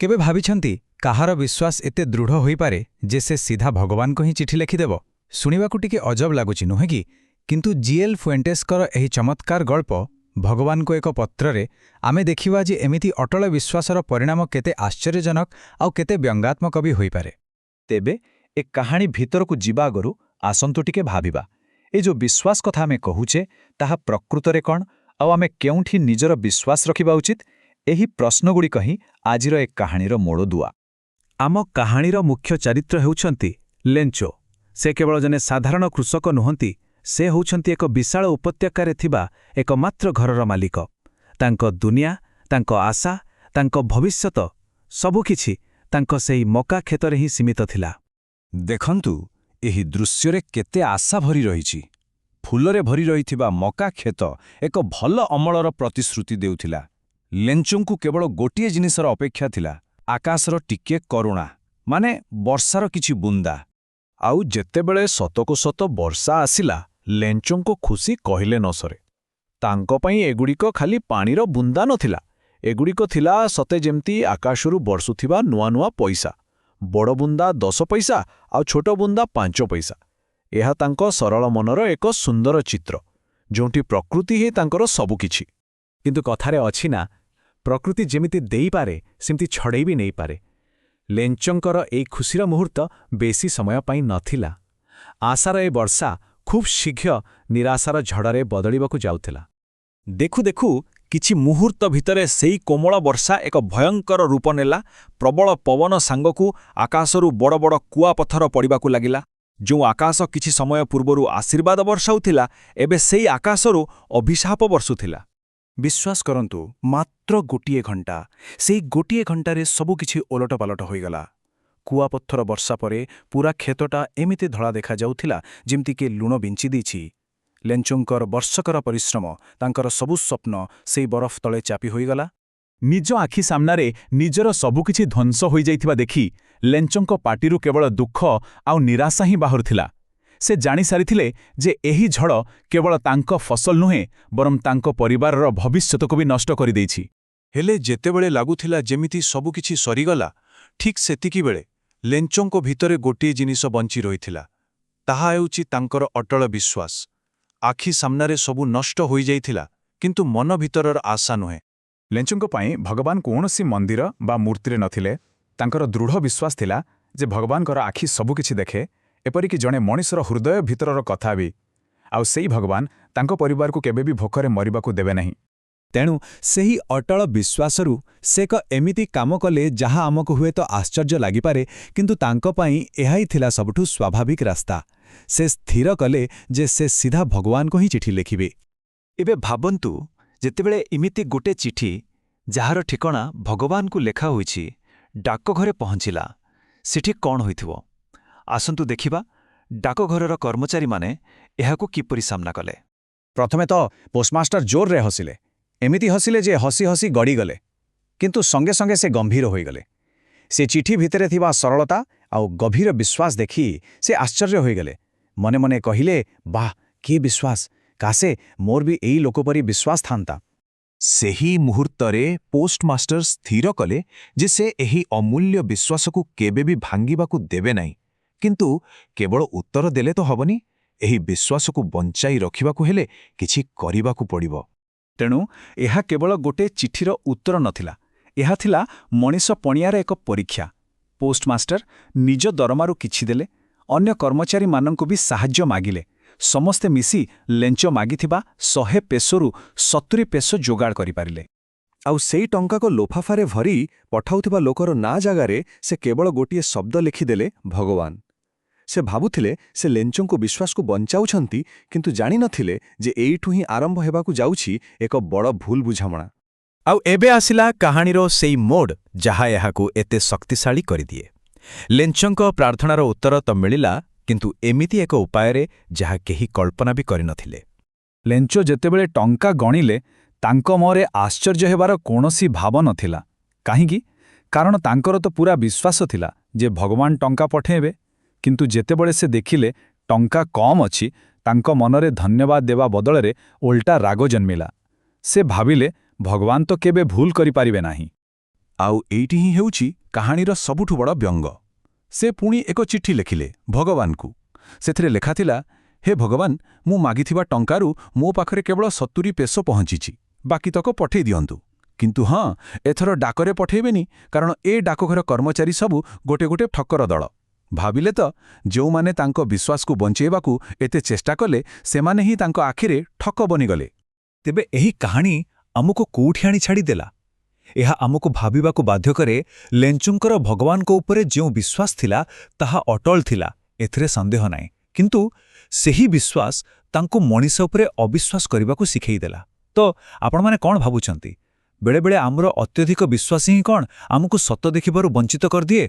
କେବେ ଭାବିଛନ୍ତି, କାହାର ବିଶ୍ୱାସ ଏତେ ଦୃଢ଼ ହୋଇପାରେ ଯେ ସେ ସିଧା ଭଗବାନଙ୍କୁ ହିଁ ଚିଠି ଲେଖିଦେବ? ଶୁଣିବାକୁ ଟିକେ ଅଜବ ଲାଗୁଛି, ନୁହେଁ କି? କିନ୍ତୁ ଜିଏଲ୍ ଫୁଏଣ୍ଟେସ୍ଙ୍କର ଏହି ଚମତ୍କାର ଗଳ୍ପ, ଭଗବାନଙ୍କୁ ଏକ ପତ୍ରରେ ଆମେ ଦେଖିବା ଯେ ଏମିତି ଅଟଳ ବିଶ୍ୱାସର ପରିଣାମ କେତେ ଆଶ୍ଚର୍ଯ୍ୟଜନକ ଆଉ କେତେ ବ୍ୟଙ୍ଗାତ୍ମକ ବି ହୋଇପାରେ। ତେବେ ଏ କାହାଣୀ ଭିତରକୁ ଯିବା ଆଗରୁ ଆସନ୍ତୁ ଟିକେ ଭାବିବା, ଏ ଯେଉଁ ବିଶ୍ୱାସ କଥା ଆମେ କହୁଛେ, ତାହା ପ୍ରକୃତରେ କ'ଣ ଆଉ ଆମେ କେଉଁଠି ନିଜର ବିଶ୍ୱାସ ରଖିବା ଉଚିତ? ଏହି ପ୍ରଶ୍ନଗୁଡ଼ିକ ହିଁ ଆଜିର ଏ କାହାଣୀର ମୂଳଦୁଆ। ଆମ କାହାଣୀର ମୁଖ୍ୟ ଚରିତ୍ର ହେଉଛନ୍ତି ଲେଞ୍ଚୋ। ସେ କେବଳ ଜଣେ ସାଧାରଣ କୃଷକ ନୁହନ୍ତି, ସେ ହେଉଛନ୍ତି ଏକ ବିଶାଳ ଉପତ୍ୟକାରେ ଥିବା ଏକମାତ୍ର ଘରର ମାଲିକ। ତାଙ୍କ ଦୁନିଆ, ତାଙ୍କ ଆଶା, ତାଙ୍କ ଭବିଷ୍ୟତ ସବୁକିଛି ତାଙ୍କ ସେହି ମକା କ୍ଷେତରେ ହିଁ ସୀମିତ ଥିଲା। ଦେଖନ୍ତୁ, ଏହି ଦୃଶ୍ୟରେ କେତେ ଆଶା ଭରି ରହିଛି। ଫୁଲରେ ଭରି ରହିଥିବା ମକା କ୍ଷେତ ଏକ ଭଲ ଅମଳର ପ୍ରତିଶ୍ରୁତି ଦେଉଥିଲା। ଲେଞ୍ଚୋଙ୍କୁ କେବଳ ଗୋଟିଏ ଜିନିଷର ଅପେକ୍ଷା ଥିଲା, ଆକାଶର ଟିକିଏ କରୁଣା, ମାନେ ବର୍ଷାର କିଛି ବୁନ୍ଦା। ଆଉ ଯେତେବେଳେ ସତକୁ ସତ ବର୍ଷା ଆସିଲା, ଲେଞ୍ଚୋଙ୍କ ଖୁସି କହିଲେ ନ ସରେ। ତାଙ୍କ ପାଇଁ ଏଗୁଡ଼ିକ ଖାଲି ପାଣିର ବୁନ୍ଦା ନଥିଲା, ଏଗୁଡ଼ିକ ଥିଲା ସତେ ଯେମିତି ଆକାଶରୁ ବର୍ଷୁଥିବା ନୂଆ ନୂଆ ପଇସା। ବଡ଼ ବୁନ୍ଦା 10 ପଇସା ଆଉ ଛୋଟ ବୁନ୍ଦା 5 ପଇସା। ଏହା ତାଙ୍କ ସରଳ ମନର ଏକ ସୁନ୍ଦର ଚିତ୍ର, ଯେଉଁଠି ପ୍ରକୃତି ହିଁ ତାଙ୍କର ସବୁକିଛି। କିନ୍ତୁ କଥାରେ ଅଛି ନା, ପ୍ରକୃତି ଯେମିତି ଦେଇପାରେ, ସେମିତି ଛଡ଼େଇ ବି ନେଇପାରେ। ଲେଞ୍ଚଙ୍କର ଏଇ ଖୁସିର ମୁହୂର୍ତ୍ତ ବେଶୀ ସମୟ ପାଇଁ ନଥିଲା। ଆଶାର ଏ ବର୍ଷା ଖୁବ୍ ଶୀଘ୍ର ନିରାଶାର ଝଡ଼ରେ ବଦଳିବାକୁ ଯାଉଥିଲା। ଦେଖୁ ଦେଖୁ କିଛି ମୁହୂର୍ତ୍ତ ଭିତରେ ସେଇ କୋମଳ ବର୍ଷା ଏକ ଭୟଙ୍କର ରୂପ ନେଲା। ପ୍ରବଳ ପବନ ସାଙ୍ଗକୁ ଆକାଶରୁ ବଡ଼ ବଡ଼ କୁଆପଥର ପଡ଼ିବାକୁ ଲାଗିଲା। ଯେଉଁ ଆକାଶ କିଛି ସମୟ ପୂର୍ବରୁ ଆଶୀର୍ବାଦ ବର୍ଷାଉଥିଲା, ଏବେ ସେଇ ଆକାଶରୁ ଅଭିଶାପ ବର୍ଷୁଥିଲା। ବିଶ୍ୱାସ କରନ୍ତୁ, ମାତ୍ର ଗୋଟିଏ ଘଣ୍ଟା, ସେଇ ଗୋଟିଏ ଘଣ୍ଟାରେ ସବୁକିଛି ଓଲଟପାଲଟ ହୋଇଗଲା। କୁଆପଥର ବର୍ଷା ପରେ ପୂରା କ୍ଷେତଟା ଏମିତି ଧଳା ଦେଖାଯାଉଥିଲା, ଯେମିତି କିଏ ଲୁଣ ବିଞ୍ଚି ଦେଇଛି। ଲେଞ୍ଚୋଙ୍କର ବର୍ଷକର ପରିଶ୍ରମ, ତାଙ୍କର ସବୁ ସ୍ୱପ୍ନ ସେଇ ବରଫ ତଳେ ଚାପି ହୋଇଗଲା। ନିଜ ଆଖି ସାମ୍ନାରେ ନିଜର ସବୁକିଛି ଧ୍ୱଂସ ହୋଇଯାଇଥିବା ଦେଖି ଲେଞ୍ଚଙ୍କ ପାଟିରୁ କେବଳ ଦୁଃଖ ଆଉ ନିରାଶା ହିଁ ବାହାରୁଥିଲା। ସେ ଜାଣିସାରିଥିଲେ ଯେ ଏହି ଝଡ଼ କେବଳ ତାଙ୍କ ଫସଲ ନୁହେଁ, ବରଂ ତାଙ୍କ ପରିବାରର ଭବିଷ୍ୟତକୁ ବି ନଷ୍ଟ କରିଦେଇଛି। ହେଲେ ଯେତେବେଳେ ଲାଗୁଥିଲା ଯେମିତି ସବୁକିଛି ସରିଗଲା, ଠିକ୍ ସେତିକିବେଳେ ଲେଞ୍ଚୋଙ୍କ ଭିତରେ ଗୋଟିଏ ଜିନିଷ ବଞ୍ଚି ରହିଥିଲା। ତାହା ହେଉଛି ତାଙ୍କର ଅଟଳ ବିଶ୍ୱାସ। ଆଖି ସାମ୍ନାରେ ସବୁ ନଷ୍ଟ ହୋଇଯାଇଥିଲା, କିନ୍ତୁ ମନ ଭିତରର ଆଶା ନୁହେଁ। ଲେଞ୍ଚୁଙ୍କ ପାଇଁ ଭଗବାନ କୌଣସି ମନ୍ଦିର ବା ମୂର୍ତ୍ତିରେ ନଥିଲେ। ତାଙ୍କର ଦୃଢ଼ ବିଶ୍ୱାସ ଥିଲା ଯେ ଭଗବାନଙ୍କର ଆଖି ସବୁକିଛି ଦେଖେ, ଏପରିକି ଜଣେ ମଣିଷର ହୃଦୟ ଭିତରର କଥା ବି। ଆଉ ସେଇ ଭଗବାନ ତାଙ୍କ ପରିବାରକୁ କେବେ ବି ଭୋକରେ ମରିବାକୁ ଦେବେ ନାହିଁ। ତେଣୁ ସେହି ଅଟଳ ବିଶ୍ୱାସରୁ ସେ ଏକ ଏମିତି କାମ କଲେ, ଯାହା ଆମକୁ ହୁଏତ ଆଶ୍ଚର୍ଯ୍ୟ ଲାଗିପାରେ, କିନ୍ତୁ ତାଙ୍କ ପାଇଁ ଏହା ହିଁ ଥିଲା ସବୁଠୁ ସ୍ୱାଭାବିକ ରାସ୍ତା। ସେ ସ୍ଥିର କଲେ ଯେ ସେ ସିଧା ଭଗବାନଙ୍କୁ ହିଁ ଚିଠି ଲେଖିବେ। ଏବେ ଭାବନ୍ତୁ, ଯେତେବେଳେ ଏମିତି ଗୋଟେ ଚିଠି, ଯାହାର ଠିକଣା ଭଗବାନଙ୍କୁ ଲେଖା ହୋଇଛି, ଡାକଘରେ ପହଞ୍ଚିଲା, ସେଠି କ'ଣ ହୋଇଥିବ? ଆସନ୍ତୁ ଦେଖିବା ଡାକଘରର କର୍ମଚାରୀମାନେ ଏହାକୁ କିପରି ସାମ୍ନା କଲେ। ପ୍ରଥମେ ତ ପୋଷ୍ଟମାଷ୍ଟର ଜୋରରେ ହସିଲେ, ଏମିତି ହସିଲେ ଯେ ହସି ହସି ଗଡ଼ିଗଲେ। କିନ୍ତୁ ସଙ୍ଗେ ସଙ୍ଗେ ସେ ଗମ୍ଭୀର ହୋଇଗଲେ। ସେ ଚିଠି ଭିତରେ ଥିବା ସରଳତା ଆଉ ଗଭୀର ବିଶ୍ୱାସ ଦେଖି ସେ ଆଶ୍ଚର୍ଯ୍ୟ ହୋଇଗଲେ। ମନେ ମନେ କହିଲେ, "ବାଃ, କି ବିଶ୍ୱାସ! କାଶ ମୋର ବି ଏଇ ଲୋକ ପରି ବିଶ୍ୱାସ ଥାନ୍ତା।" ସେହି ମୁହୂର୍ତ୍ତରେ ପୋଷ୍ଟମାଷ୍ଟର ସ୍ଥିର କଲେ ଯେ ସେ ଏହି ଅମୂଲ୍ୟ ବିଶ୍ୱାସକୁ କେବେ ବି ଭାଙ୍ଗିବାକୁ ଦେବେ ନାହିଁ। କିନ୍ତୁ କେବଳ ଉତ୍ତର ଦେଲେ ତ ହବନି, ଏହି ବିଶ୍ୱାସକୁ ବଞ୍ଚାଇ ରଖିବାକୁ ହେଲେ କିଛି କରିବାକୁ ପଡ଼ିବ। ତେଣୁ ଏହା କେବଳ ଗୋଟେ ଚିଠିର ଉତ୍ତର ନଥିଲା, ଏହା ଥିଲା ମଣିଷ ପଣିଆର ଏକ ପରୀକ୍ଷା। ପୋଷ୍ଟମାଷ୍ଟର ନିଜ ଦରମାରୁ କିଛି ଦେଲେ, ଅନ୍ୟ କର୍ମଚାରୀମାନଙ୍କୁ ବି ସାହାଯ୍ୟ ମାଗିଲେ। ସମସ୍ତେ ମିଶି ଲେଞ୍ଚ ମାଗିଥିବା 100 ପେସୋରୁ 70 ପେସୋ ଯୋଗାଡ଼ କରିପାରିଲେ। ଆଉ ସେଇ ଟଙ୍କାକୁ ଲୋଫାଫାରେ ଭରି ପଠାଉଥିବା ଲୋକର ନାଁ ଜାଗାରେ ସେ କେବଳ ଗୋଟିଏ ଶବ୍ଦ ଲେଖିଦେଲେ, ଭଗବାନ। ସେ ଭାବୁଥିଲେ ସେ ଲେଞ୍ଚୋଙ୍କ ବିଶ୍ୱାସକୁ ବଞ୍ଚାଉଛନ୍ତି, କିନ୍ତୁ ଜାଣିନଥିଲେ ଯେ ଏଇଠୁ ହିଁ ଆରମ୍ଭ ହେବାକୁ ଯାଉଛି ଏକ ବଡ଼ ଭୁଲ ବୁଝାମଣା। ଆଉ ଏବେ ଆସିଲା କାହାଣୀର ସେଇ ମୋଡ଼, ଯାହା ଏହାକୁ ଏତେ ଶକ୍ତିଶାଳୀ କରିଦିଏ। ଲେଞ୍ଚଙ୍କ ପ୍ରାର୍ଥନାର ଉତ୍ତର ତ ମିଳିଲା, କିନ୍ତୁ ଏମିତି ଏକ ଉପାୟରେ ଯାହା କେହି କଳ୍ପନା ବି କରିନଥିଲେ। ଲେଞ୍ଚୋ ଯେତେବେଳେ ଟଙ୍କା ଗଣିଲେ, ତାଙ୍କ ମୁହଁରେ ଆଶ୍ଚର୍ଯ୍ୟ ହେବାର କୌଣସି ଭାବ ନଥିଲା। କାହିଁକି? କାରଣ ତାଙ୍କର ତ ପୂରା ବିଶ୍ୱାସ ଥିଲା ଯେ ଭଗବାନ ଟଙ୍କା ପଠେଇବେ। କିନ୍ତୁ ଯେତେବେଳେ ସେ ଦେଖିଲେ ଟଙ୍କା କମ୍ ଅଛି, ତାଙ୍କ ମନରେ ଧନ୍ୟବାଦ ଦେବା ବଦଳରେ ଓଲଟା ରାଗ ଜନ୍ମିଲା। ସେ ଭାବିଲେ, ଭଗବାନ ତ କେବେ ଭୁଲ କରିପାରିବେ ନାହିଁ। ଆଉ ଏଇଟି ହିଁ ହେଉଛି କାହାଣୀର ସବୁଠୁ ବଡ଼ ବ୍ୟଙ୍ଗ। ସେ ପୁଣି ଏକ ଚିଠି ଲେଖିଲେ ଭଗବାନଙ୍କୁ। ସେଥିରେ ଲେଖାଥିଲା, ହେ ଭଗବାନ, ମୁଁ ମାଗିଥିବା ଟଙ୍କାରୁ ମୋ ପାଖରେ କେବଳ 70 ପେସୋ ପହଞ୍ଚିଛି, ବାକିତକ ପଠେଇ ଦିଅନ୍ତୁ। କିନ୍ତୁ ହଁ, ଏଥର ଡାକରେ ପଠେଇବେନି, କାରଣ ଏ ଡାକଘର କର୍ମଚାରୀ ସବୁ ଗୋଟେ ଗୋଟେ ଠକର ଦଳ। ଭାବିଲେ ତ, ଯେଉଁମାନେ ତାଙ୍କ ବିଶ୍ୱାସକୁ ବଞ୍ଚେଇବାକୁ ଏତେ ଚେଷ୍ଟା କଲେ, ସେମାନେ ହିଁ ତାଙ୍କ ଆଖିରେ ଠକ ବନିଗଲେ। ତେବେ ଏହି କାହାଣୀ ଆମକୁ କୋଉଠି ଆଣି ଛାଡ଼ିଦେଲା? ଏହା ଆମକୁ ଭାବିବାକୁ ବାଧ୍ୟ କରେ, ଲେଞ୍ଚୁଙ୍କର ଭଗବାନଙ୍କ ଉପରେ ଯେଉଁ ବିଶ୍ୱାସ ଥିଲା ତାହା ଅଟଳ ଥିଲା, ଏଥିରେ ସନ୍ଦେହ ନାହିଁ। କିନ୍ତୁ ସେହି ବିଶ୍ୱାସ ତାଙ୍କୁ ମଣିଷ ଉପରେ ଅବିଶ୍ୱାସ କରିବାକୁ ଶିଖେଇଦେଲା। ତ ଆପଣମାନେ କ'ଣ ଭାବୁଛନ୍ତି? ବେଳେବେଳେ ଆମର ଅତ୍ୟଧିକ ବିଶ୍ୱାସ ହିଁ କ'ଣ ଆମକୁ ସତ ଦେଖିବାରୁ ବଞ୍ଚିତ କରିଦିଏ?